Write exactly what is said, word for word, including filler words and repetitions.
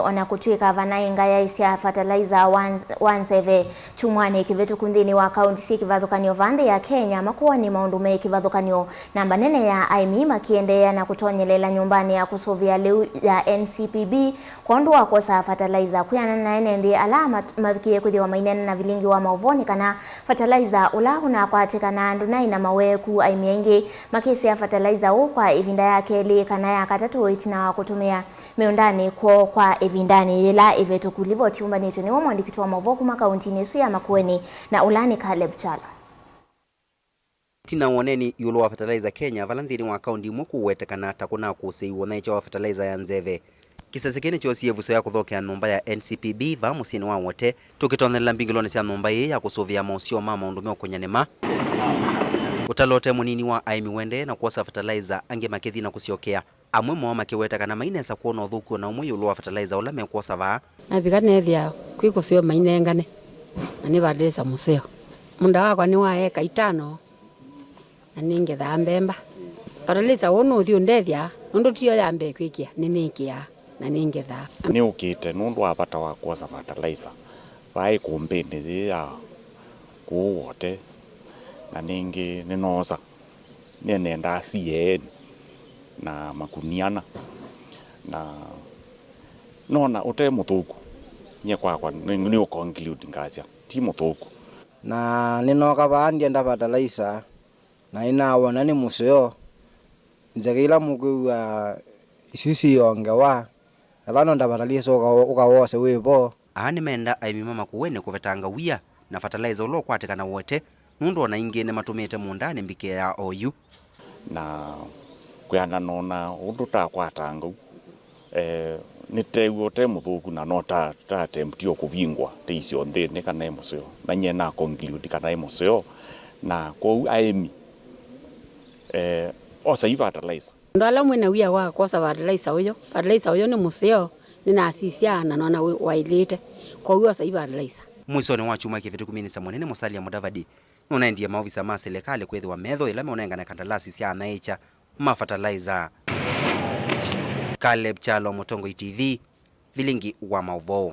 O na kũtw'ĩka vanaĩ ngayaĩ sya fertilizer wa, wa nzeve kyumwanĩ kĩvĩtũku nthĩnĩ wa kaunti syĩ kĩvathũkany'o vaa nthĩ ya Kenya, Makueni maũndũ me kĩvathũkany'o. Namba nene ya aĩmi makĩendeea na kũtonyelela nyũmbanĩ ya kũsũvĩa lĩu ya N C P B kwondũ wa kwosa fertilizer. Kwĩanana na ene nthĩ ala mat- mavikie kwĩthĩwa maineena na vilingi wa maũvoo nĩ kana fertilizer ũla ũnakwatĩkana ndũnaĩ na maweeku, aĩmi aingĩ makĩsĩa fertilizer ũũ kwa ĩvinda ya kelĩ kana ya katatũ ĩtina wa kũtũmĩa mĩũndanĩ kwoo kwa ĩvindanĩ yĩla ĩvĩtũku. Livoti yũmbanĩtw'e nĩwe mwandĩki witũ wa maũvoo kuma kauntinĩ ĩsu ya Makueni, na ũla nĩ Caleb Kyalo. Ĩtina wa ũneeni ĩũlũ wa Fertilizer Kenya, vala nthĩnĩ wa kaunti imwe kũũwetekana ta kũnakũsĩĩiwe ũnyaĩĩkya wa fertilizer ya nzeve, kĩsese kĩĩ nĩkyoosie ĩvuso ya kũthokea nyũmba ya N C P B vaa mũsyĩnĩ wa Wote, tũkĩtonyelela mbingĩlonĩ sya nyũmba ĩĩ ya kũsũvĩa moseo ma maũndũ meũkũny'a nĩma. Ũtalo ũte mũnini wa aĩmi ũendee na kwosa fertilizer, angĩ makĩthi na kũsyokea. Amwe moo makĩweta kana mainesa kwona ũthũku o na ũmwe ĩũlũ wa fertilizer ũla mekwosa vaa. Navika neethĩa kwĩ kũseo mainengane, na nĩ fertilizer mũseo. Mũũnda wakwa nĩ wa eka itano, na nĩngethaa mbemba. Fertilizer ũũ nũũthi ũndethya, nũndũ tiyo ya mbee kwĩkĩa, nĩnĩkĩaa, na nĩngethaa. Nĩũkĩte nũndũ wa vata wa kwosa fertilizer vaa ĩkũmbĩnĩ yĩĩ ya kũũ Wote, na nĩngĩ nĩnoosa. Nĩnendaa C A N na makunia ana, na nona ũte mũthũku. Nyie kwakwa nĩ, nĩ ũconclude ngasya ti mũthũku. Na nĩnooka vaa ndyenda fertilizer, na nĩnawona nĩ mũseo. Nzeke ila mũkwĩw'a isu siyongewa, na vano nda fertilizer ũka- ũkawose wĩ vo. Aa nĩmenda aĩmi ma Makueni kũvetanga wia na fertilizer ũla ũkwatĩkana Wote, nũndũ o na ĩngĩ nĩmatũmĩĩte mũũndanĩ mbikĩa ya oyu. Na kwĩanana na ũndũ takwatanga ũu, eh, nĩteew'a ũte mũthũku na no ta, ta attempt o kũvingwa tĩ isio nthĩnĩ kana ĩ mũseo. Na nyie na conclude kana ĩ mũseo, na kwoou aĩmi, eh, osai fertilizer. Andũ ala mwĩ na wia wa kwosa fertilizer ũyũ, fertilizer ũyũ nĩ mũseo, nĩnasisya na nona wĩ- waĩlĩte, kwoou osai fertilizer. Mwĩsonĩ wa kyumwa kĩvĩtũku, Minista Mũnene Musalia Mudavadi nũnaendie maovisa ma silikalĩ kwĩthĩwa metho ĩla meũnengane kandalasi sya anyaĩĩkya ma fertilizer. Caleb Kyalo, Mũtongoi T V, Vilingi wa maũvoo.